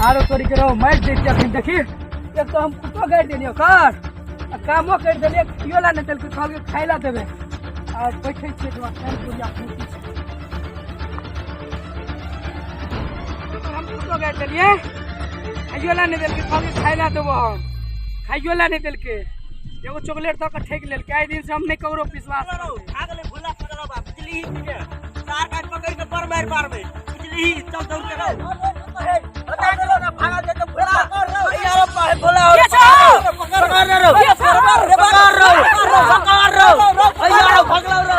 आरो तोरी के रहो मारि दै अखन देखी। एक तो हम कुत्तो गाड़ि देलियै ओकर आ कामो करि देलियै, खियो ला नहि देलकै, कहलकै खाय ला देबै। आ बैठै छियै एहिठमा, पानि पुरिया फूकी छै। हम कुत्तो गाड़ि देलियै, खाइयो ला नहि देलकै, कहलकै खाय ला देबो हम, खाइयो ला नहि देलकै। एगो चॉकलेट दऽ कऽ ठकि लेलकै। आइ दिनसँ हम नहि ककरो विश्वास करबै। खा गेलै भुला पगला बा बुझली कि तार काट पकड़ के पर मार मारबै बुझली। चल दौड़ के रहो, बता देलो ना भागा दे तो भुला यार पाए भुला। के छौ? पकड़ रे, पकड़ रे, पकड़ रे, पकड़ रे, यार भगलो।